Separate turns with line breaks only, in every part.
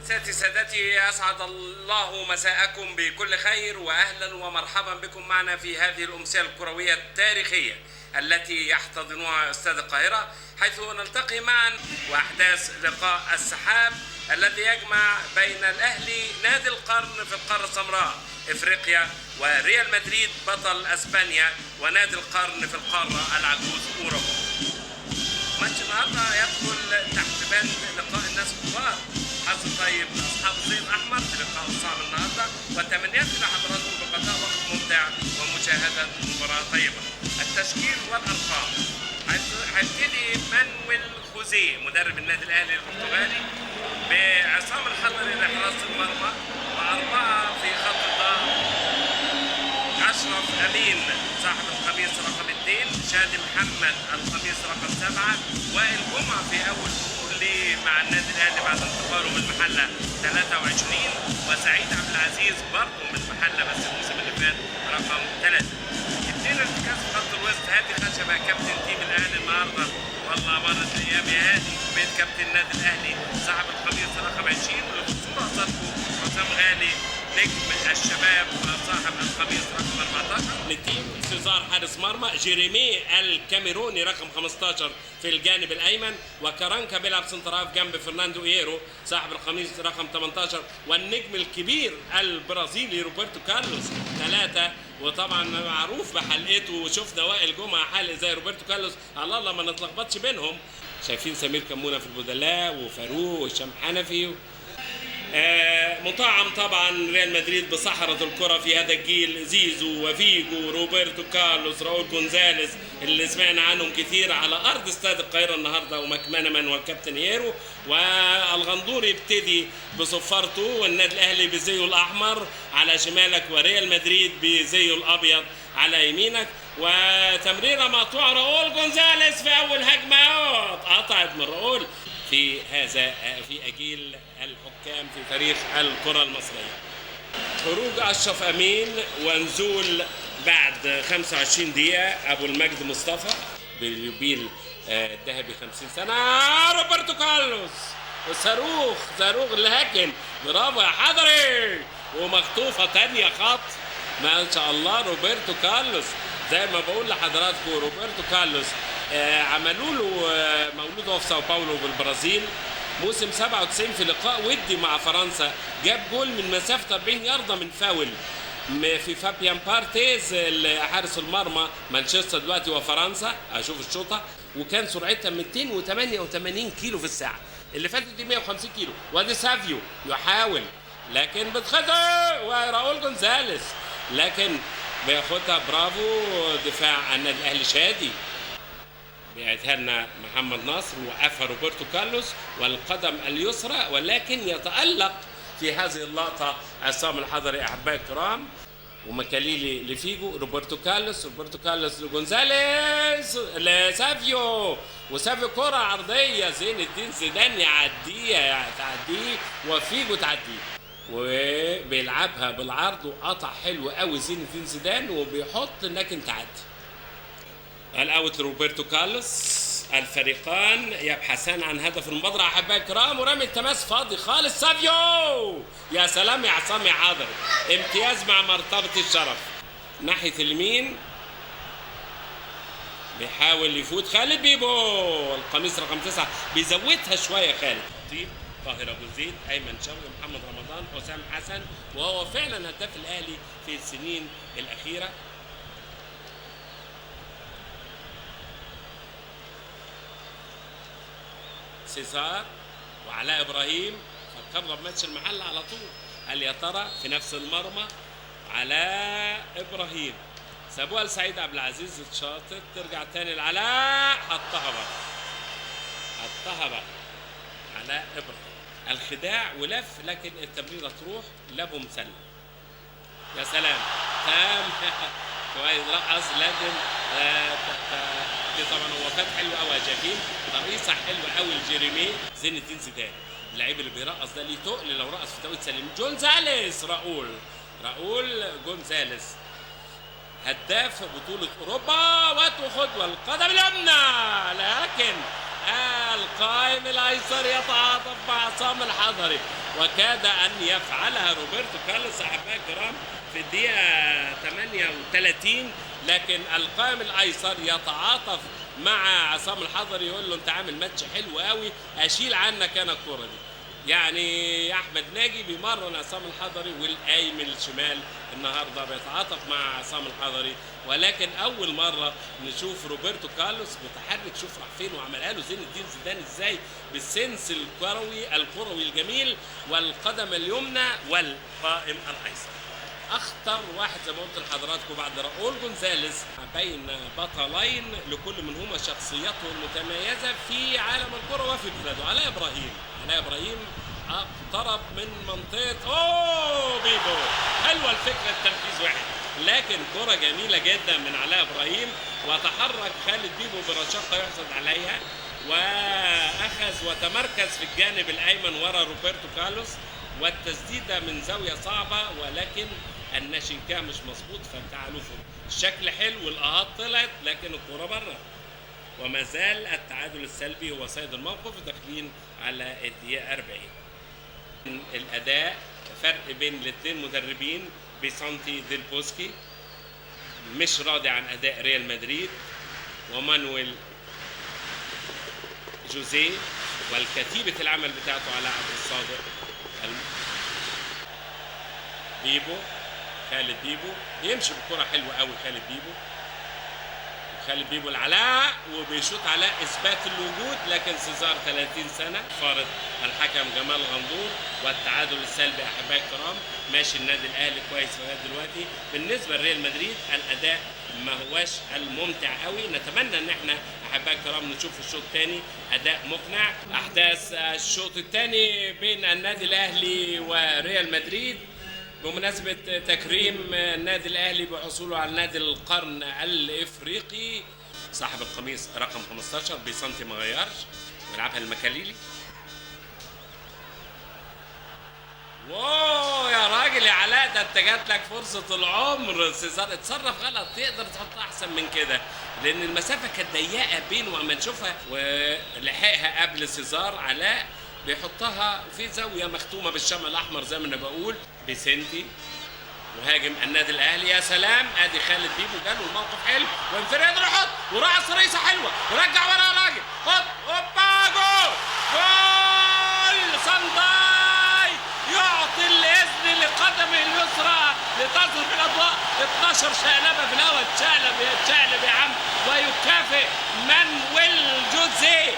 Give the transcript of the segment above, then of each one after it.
سادتي سادتي، أسعد الله مساءكم بكل خير، وأهلا ومرحبا بكم معنا في هذه الأمسية الكروية التاريخية التي يحتضنها استاد القاهرة، حيث نلتقي معا وأحداث لقاء السحاب الذي يجمع بين الأهلي نادي القرن في القارة السمراء إفريقيا، وريال مدريد بطل أسبانيا ونادي القرن في القارة العجوز أوروبا. ماتش النهارده يدخل تحت بند لقاء الناس الكبار. حظ طيب لاصحاب الزي الاحمر في لقاء الصعب النهارده، وتمنياتي لحضراتكم بقضاء وقت ممتع ومشاهدة مباراة طيبة. التشكيل والارقام. هيبتدي مانويل خوزيه مدرب النادي الاهلي البرتغالي بعصام الحضري لحراسه المرمى، واربعة في خط الظهر: اشرف امين صاحب القميص رقم 2، شادي محمد القميص رقم 7، وائل جمعه في اول ظهور ليه مع النادي الاهلي بعد انتقاله من المحلة 23، وسعيد عبد العزيز برضه من المحلة بس الموسم اللي فات رقم 3. اثنين ارتكاز في خط الوسط: هادي خشبه كابتن team الاهلي النهارده، والله مرت الايام يا هادي، بيت كابتن النادي الاهلي صاحب القميص رقم 20، واللي في الصورة قصادكم حسام غالي نجم الشباب وصاحب القميص رقم 14. ال team: سيزار حارس مرمى، جيريمي الكاميروني رقم 15 في الجانب الايمن، وكارانكا بيلعب center half جنب فرناندو ايرو صاحب القميص رقم 18، والنجم الكبير البرازيلي روبرتو كارلوس 3، وطبعا معروف بحلقته، وشفنا وائل جمعه حلق زي روبرتو كارلوس، على الله ما نتلخبطش بينهم. شايفين سمير كمونه في البدلاء، وفاروق وهشام حنفي. مطعم طبعا ريال مدريد بسحرة الكرة في هذا الجيل: زيزو وفيجو روبرتو كارلوس راؤول جونزاليس اللي سمعنا عنهم كثير على ارض استاد القاهرة النهارده، وماكمانمان والكابتن هيرو. والغندور يبتدي بصفارته، والنادي الاهلي بزيه الاحمر على شمالك، وريال مدريد بزيه الابيض على يمينك. وتمريره مقطوعة، راؤول جونزاليس في اول هجمة اتقطعت من راؤول في هذا في اجيل الحكام في تاريخ الكره المصرية. خروج اشرف امين ونزول بعد 25 دقيقة ابو المجد مصطفى باليوبيل الذهبي 50 سنة. روبرتو كارلوس وصاروخ، صاروخ، لكن برافو يا حضري، ومخطوفه تانية خط، ما شاء الله روبرتو كارلوس. زي ما بقول لحضراتكم روبرتو كارلوس عملوا له مولود هو في ساو باولو بالبرازيل، موسم 97 في لقاء ودي مع فرنسا جاب جول من مسافة 40 ياردة من فاول في فابيان بارتيز حارس المرمى مانشستر دلوقتي وفرنسا. اشوف الشوطه، وكان سرعتها 288 كيلو في الساعة، اللي فاتت دي 150 كيلو. وادي سافيو يحاول لكن بتخطئ، وراؤول جونزاليس لكن بياخدها، برافو دفاع النادي الاهلي. شادي بيعتها لنا محمد نصر، وقفها روبرتو كارلوس والقدم اليسرى، ولكن يتألق في هذه اللقطة عصام الحضري أحبائي الكرام. ومكاليلي لفيجو، روبرتو كارلوس، روبرتو كارلوس لجونزاليس لسافيو، وسافيو كرة عرضية، زين الدين زيدان يعديها، تعديه وفيجو تعديه، وبيلعبها بالعرض وقطع حلو قوي زين الدين زيدان وبيحط لكن تعدي. ال out روبرتو كارلوس. الفريقان يبحثان عن هدف المبادرة احبائي الكرام، ورمي التماس فاضي خالص، سافيو، يا سلام يا عصام يا حاضر، امتياز مع مرتبة الشرف. ناحية اليمين بيحاول يفوت خالد بيبو القميص رقم 9، بيزودها شوية خالد. طيب طاهر ابو زيد، ايمن شوقي، محمد رمضان، حسام حسن، وهو فعلا هداف الاهلي في السنين الاخيرة. سيزار وعلاء ابراهيم، فكرنا بماتش المحل على طول، قال يا ترى في نفس المرمى علاء ابراهيم، سابوها لسعيد عبد العزيز، اتشاطت، ترجع تاني لعلاء، حطها بقى، حطها بقى علاء ابراهيم. الخداع ولف، لكن التمريره تروح لابو مسلم، يا سلام، تمام كويس، رقص لكن دي طبعا هو فات حلو قوي يا شايفين، ترقيصه حلوة قوي لجيريمي. زين الدين زيدان اللعيب اللي بيرقص ده ليه تقل، لو رقص في توقيت سليم. جونزاليس، راؤول، راؤول جونزاليس هداف بطولة أوروبا، وتاخد والقدم اليمنى، لكن القائم الأيسر يتعاطف مع عصام الحضري. وكاد ان يفعلها روبرتو كارلوس احبائي الكرام في الدقيقة 38، لكن القائم الايسر يتعاطف مع عصام الحضري يقول له انت عامل ماتش حلو قوي، اشيل عنك انا الكره دي. يعني احمد ناجي بيمرن عصام الحضري، والقايم الشمال النهارده بيتعاطف مع عصام الحضري، ولكن اول مرة نشوف روبرتو كارلوس متحرك. شوف راح فين وعملها له زين الدين زيدان ازاي، بال sense الكروي الجميل، والقدم اليمنى والقائم الايسر. اخطر واحد زي ما قلت لحضراتكم بعد راؤول جونزاليس، بين بطلين لكل منهما شخصيته المتميزة في عالم الكره وفي بلاده. علاء ابراهيم، علاء ابراهيم اقترب من منطقة بيبو، حلوة الفكرة، التنفيذ واحد، لكن كره جميلة جدا من علاء ابراهيم، وتحرك خالد بيبو برشاقه يحسد عليها، واخذ وتمركز في الجانب الايمن ورا روبرتو كارلوس، والتسديده من زاوية صعبة، ولكن الناشنكا مش مظبوط، فتعالوا فوق. الشكل حلو والاهات طلعت، لكن الكورة بره، وما زال التعادل السلبي هو سيد الموقف. داخلين على الدقيقة 40. الاداء فرق بين الاثنين مدربين، بيسانتي ديل بوسكي مش راضي عن اداء ريال مدريد، ومانويل جوزيه والكتيبه العمل بتاعته على عبد الصادق. بيبو، خالد بيبو بيمشي بكرة حلوة قوي، خالد بيبو، وخالد بيبو العلاء، وبيشوط علاء اثبات الوجود، لكن سيزار 30 سنة فارض الحكم جمال غندور، والتعادل السلبي احبائي الكرام. ماشي النادي الاهلي كويس لغاية دلوقتي. بالنسبة لريال مدريد الاداء ما هواش الممتع قوي، نتمنى ان احنا احبائي الكرام نشوف الشوط الثاني اداء مقنع. احداث الشوط الثاني بين النادي الاهلي وريال مدريد بمناسبة تكريم النادي الأهلي بحصوله على نادي القرن الإفريقي. صاحب القميص رقم 15 بيسانتي ما غيرش، ويلعبها المكاليلي. واو يا راجل يا علاء، ده انت جات لك فرصة العمر. سيزار اتصرف غلط، تقدر تحطها أحسن من كده، لأن المسافة كانت ضيقة بينه وما نشوفها، ولحقها قبل سيزار. علاء بيحطها في زاوية مختومه بالشمع الاحمر زي ما انا بقول. بيسنتي مهاجم النادي الاهلي، يا سلام، ادي خالد بيبو جاله الموقف حلو، وانفراد يحط، ورقص رئيسه حلوة، ورجع ورا راجل، هوب هوبا، جول جول. صنداي يعطي الاذن لقدمه اليسرى لتظهر في الاضواء. 12 شقلبه في الهواء، اتشقلب اتشقلب يا عم، ويكافئ مانويل جوزيه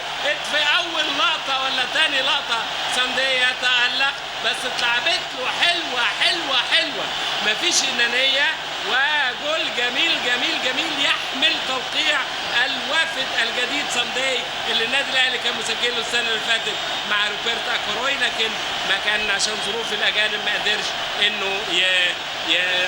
في اول لقطة ولا ثاني لقطة. ساندي يتالق، بس اتلعبت له حلوة حلوة حلوة، مفيش انانية، وجول جميل جميل جميل يحمل توقيع الوافد الجديد ساندي اللي النادي الاهلي كان مسجله السنة اللي فاتت مع روبرت اكوروي، لكن ما كان عشان ظروف الاجانب ما قدرش انه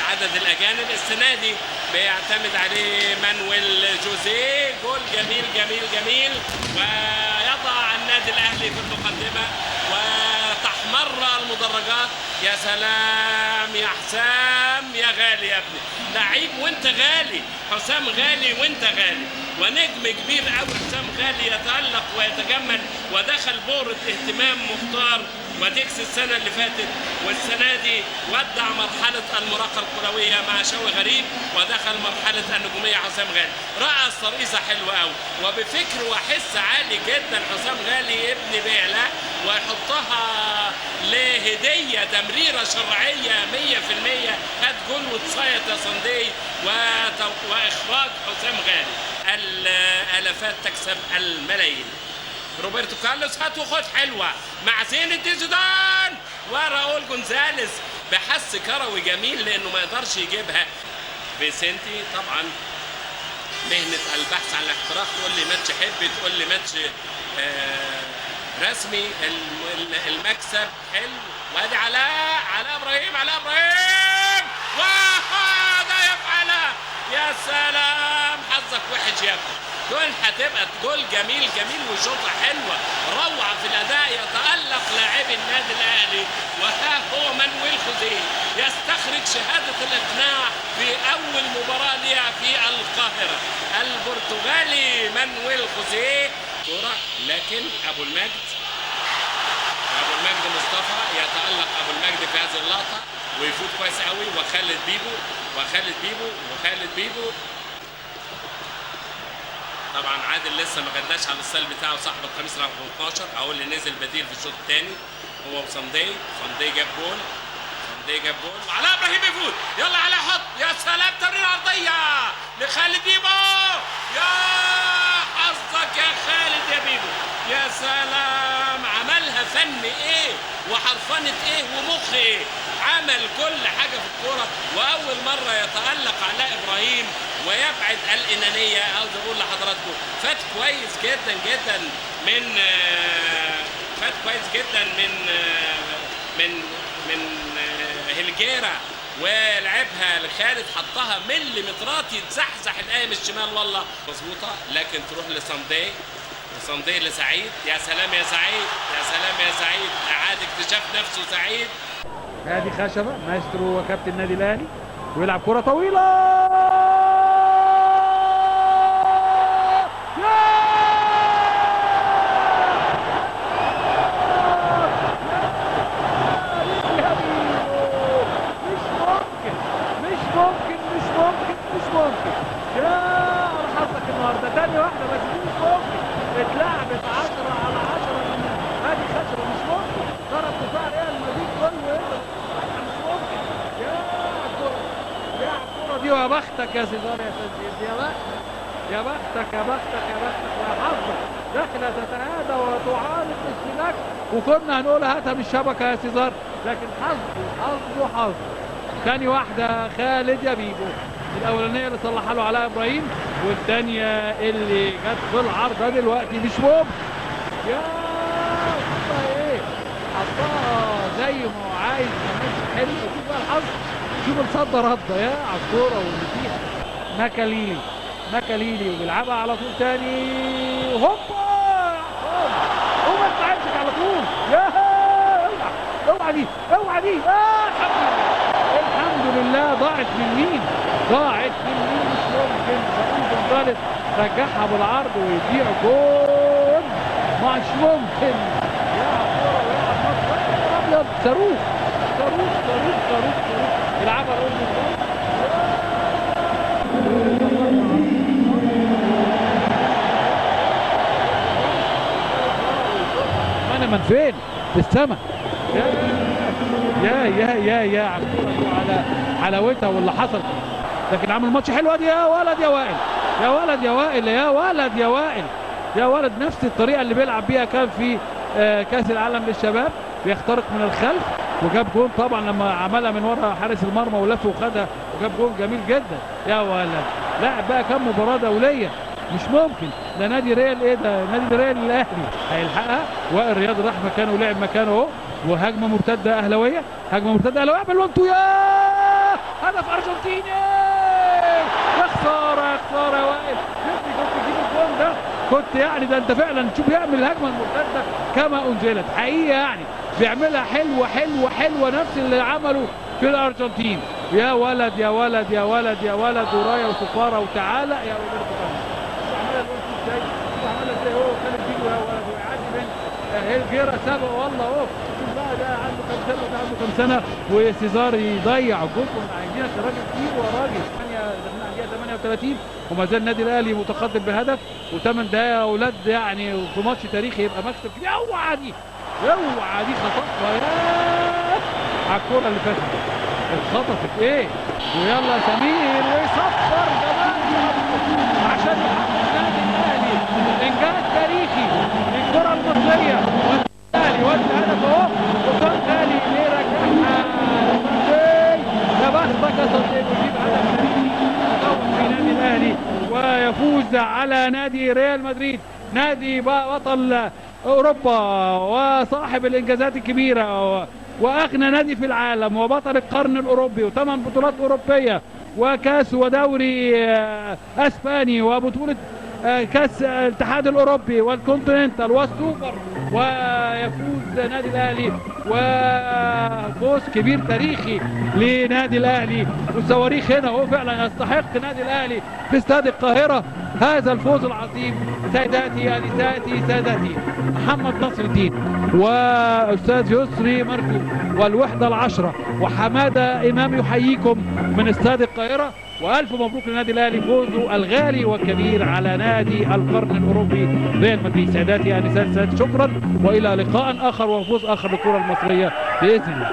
عدد الاجانب. السنة دي بيعتمد عليه مانويل جوزيه. جول جميل جميل جميل، ويضع النادي الاهلي في المقدمة، وتحمر المدرجات. يا سلام يا حسام يا غالي يا ابني، لعيب وانت غالي، حسام غالي وانت غالي، ونجم كبير قوي حسام غالي، يتألق ويتجمل، ودخل بورة اهتمام مختار وديكس السنة اللي فاتت، والسنة دي ودع مرحلة المراقة الكروية مع شوقي غريب، ودخل مرحلة النجومية حسام غالي. رقص ترقيصة حلوة قوي، وبفكر وحس عالي جدا حسام غالي ابن بيعلى، ويحطها لهدية تمريرة شرعية 100%. هات جول وتصيط يا صندي، وإخراج حسام غالي. الآلافات تكسب الملايين. روبرتو كارلوس هات وخد حلوة مع زين الدين زيدان وراؤول جونزاليس بحس كروي جميل لانه ما يقدرش يجيبها. فيسنتي طبعا مهنة البحث عن الاحتراف، تقول لي ماتش حب، تقول لي ماتش رسمي، المكسب حلو. وادي علاء، علاء ابراهيم، علاء ابراهيم، وهذا يفعلها. يا سلام، حظك وحش يا ابني. جول هتبقى جول جميل جميل وشوطه حلوة، روعه في الاداء، يتالق لاعبي النادي الاهلي. وها هو مانويل خوزيه يستخرج شهادة الاقناع في اول مباراة لها في القاهرة. البرتغالي مانويل خوزيه كره، لكن ابو المجد، ابو المجد مصطفى، يتألق ابو المجد في هذه اللقطة ويفوت كويس قوي، وخالد بيبو وخالد بيبو وخالد بيبو. طبعا عادل لسه ما خدناش على ال style بتاعه، صاحب القميص رقم 12 اهو اللي نزل بديل في الشوط الثاني هو وصندي. صندي جاب جول، صندي جاب جول، وعلاء ابراهيم يفوت، يلا علاء حط، يا سلام، تمرير عرضية لخالد بيبو، يا حظك يا خالد يا بيبو، يا سلام، عملها فن ايه وحرفنه ايه ومخ ايه، عمل كل حاجة في الكورة. واول مرة يتالق علاء ابراهيم ويبعد الانانية. عاوز اقول لحضراتكم فات كويس جدا جدا من فات كويس جدا من من من هلجيرة ولعبها لخالد، حطها مليمترات يتزحزح القايم الشمال والله مظبوطة، لكن تروح لصندي، وصندي لسعيد، يا سلام يا سعيد، يا سلام يا سعيد، اعاد اكتشاف نفسه سعيد.
ادي خشبه مايسترو وكابتن النادي الاهلي، ويلعب كره طويلة، مش ممكن مش ممكن مش ممكن مش ممكن، يا على حظك النهارده، تاني واحدة بس دي مش ممكن، اتلعبت 10 على 10 من ادي خشبه، مش ممكن، ضرب دفاع ريال مدريد كله، مش ممكن، يا الكورة، يا الكورة دي، ويا بختك يا سيزار يا سيزار، يا بختك يا بختك يا بختك يا بختك ويا حظك، داخله تتهادى وتعانق الشباك، وكنا هنقول هاتها من الشبكة يا سيزار، لكن حظه حظه حظه. تاني واحدة خالد يا بيبو، الاولانية اللي صلحها له علاء ابراهيم، والثانية اللي جت في العارضة دلوقتي، مش ممكن، يا حطها ايه، حطها زي ما هو عايز، كمان حلو. شوف بقى الحظ، شوف الصده رده يا على الكورة واللي فيها. ماكاليلي، ماكاليلي وبيلعبها على طول تاني، هوبا، قوم انت امسك على طول، يا اوعى اوعى دي اوعى دي، الحمد لله الحمد لله، ضاعت من مين؟ ضاعت من مين؟ مش ممكن، راؤول جونزاليس رجعها بالعرض ويضيع جول، مش ممكن، يا كورة ويا ماتش ابيض، صاروخ صاروخ صاروخ صاروخ صاروخ، يلعبها راؤول جونزاليس. انا من فين؟ في السما، يا يا يا يا على الكورة وعلى حلاوتها واللي حصل، لكن عمل ماتش حلو. ادي يا ولد يا وائل، يا ولد يا وائل، يا ولد يا وائل، يا ولد، نفس الطريقة اللي بيلعب بيها كان في كاس العالم للشباب، بيخترق من الخلف وجاب جون طبعا لما عملها من ورا حارس المرمى ولف وخدها وجاب جون جميل جدا. يا ولد لاعب بقى كام مباراة دولية، مش ممكن، ده نادي ريال، ايه ده، نادي ريال الاهلي هيلحقها. وائل رياض راح مكانه ولعب مكانه اهو، وهجمه مرتدة اهلاويه، هجمة مرتدة اهلاويه بال one two، يا هدف ارجنتيني، يا خسارة يا خسارة يا وائل، كنت تجيب الجون ده، كنت يعني ده انت فعلا تشوف يعمل الهجمة المرتدة كما انزلت حقيقة، يعني بيعملها حلوة حلوة حلوة، نفس اللي عمله في الارجنتين. يا ولد يا ولد يا ولد يا ولد، ورايا وسفاره وتعالى يا روبرتو كارلوس، عملها ازاي، عملها ازاي هو خالد بيجو، يا ولد، ويعدي من هيلجيرا سابق والله اهو، شوف بقى ده عنده كام سنة وده عنده كام سنة، وسيزار يضيع الجول. كنا عايزينك يا راجل كتير يا راجل. دخلنا على الدقيقة 38 وما زال النادي الاهلي متقدم بهدف، و8 دقايق يا اولاد، يعني في ماتش تاريخي يبقى مكسب كبير. اوعى دي، اوعى دي، خطفها يا على الكورة اللي فاتت، اتخطفت ايه، ويلا سمير ويصفر جمال عشان يحقق النادي الاهلي انجاز تاريخي للكرة المصرية، والاهلي ودي هدف اهو، وصل غالي ليرجعها لصندي، يا بختك يا صندي، ويجيب هدف تاريخي يطور في نادي الاهلي ويفوز على نادي ريال مدريد، نادي بطل اوروبا وصاحب الانجازات الكبيرة واغنى نادي في العالم وبطل القرن الاوروبي وثمان بطولات اوروبية وكاس ودوري اسباني وبطولة كاس الاتحاد الاوروبي والكونتيننتال والسوبر، ويفوز نادي الاهلي وفوز كبير تاريخي لنادي الاهلي. والصواريخ هنا هو فعلا يستحق نادي الاهلي في استاد القاهرة. هذا الفوز العظيم. ساداتي انساتي سادتي، محمد نصر الدين واستاذ يسري مركو والوحدة العشرة وحماده امام يحييكم من استاد القاهرة، والف مبروك للنادي الاهلي فوزه الغالي والكبير على نادي القرن الاوروبي ريال مدريد. ساداتي انساتي سادتي، شكرا والى لقاء اخر وفوز اخر للكرة المصرية باذن الله.